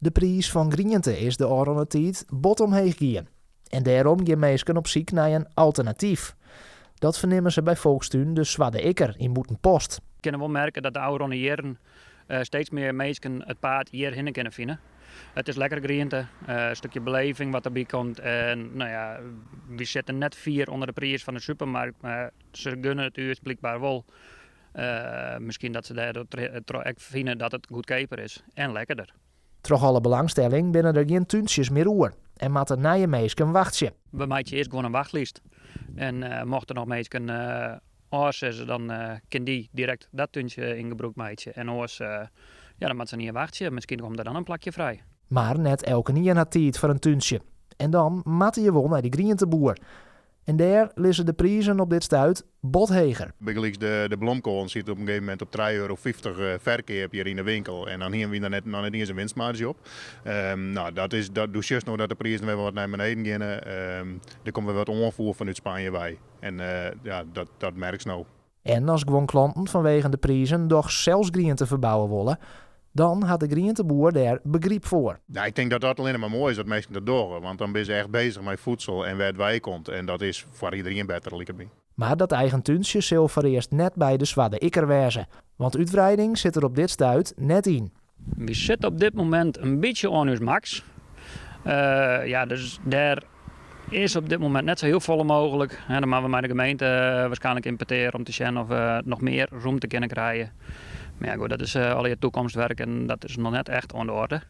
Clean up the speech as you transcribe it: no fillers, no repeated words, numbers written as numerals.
De priis fan griente is de ôfrûne tiid bot omheech gien. En dêrom gean minsken op syk nei in alternatyf. Dat fernimme se by Folkstún De Swarte Ikker yn Bûtenpost. We kinne wol merke dat de ôfrûne jierren steeds mear minsken it paad hjirhinne kinne fine. It is lekker griente, in stikje beleving wat derby komt. En no ja, wy sitte net fier ûnder de priis fan de supermerk, mar se gunne it ús blykber wol. Miskien dat se dêrtroch ek fine dat it goedkeaper is en lekkerder. Troch alle belangstelling binne der gjin túntsjes mear oer en moatte nije minsken wachtsje. We meitsje earst gewoan in wachtlist en mochten der noch minsken ôfsizze, dan kin dy direkt dat túntsje yn gebrûk meitsje. En oars, ja, dan moat se in jier wachtsje. Miskien komt der dan in plakje frij. Mar net elkenien hat tiid foar in túntsje. En dan moatte je wol nei de grienteboer. En dêr lizze de prizen op dit stuit bot heger. Bygelyks de blomkoalen siet op in gegeven momint op €3,50 ferkeap hjir yn de winkel. En dan hiene wy der net, noch net iens in winstmarge op. No, dat is, dat, do sjochst no dat de prizen wer wat nei beneden geane. Der komt wer wat oanfoer fanút Spanje wei. En ja, dat merkst no. En as guon klanten fanwegen de prizen dochs sels griente ferbouwe wolle, dan hat de grienteboer dêr begryp foar. Nou, ik tink dat dat allinne mar moai is dat minsken dat dogge, want dan binne se echt bezich mei voedsel en wêr't it wei komt. En dat is foar iderien better, liket my. Mar dat eigen túntsje sil foarearst net by de Swarte Ikker wêze, want útwreiding sit der op dit stuit net yn. Wy sitte op dit momint in bytsje oan ús maks. Ja, dus dêr is op dit momint net sa hiel folle mooglik. Dan moatte we mei de gemeente waarskynlik yn petear om te sjen oft we noch mear rûmte kinne krije. Mar ja, goed, dat is allegear toekomstwerk en dat is noch net echt oan de oarder.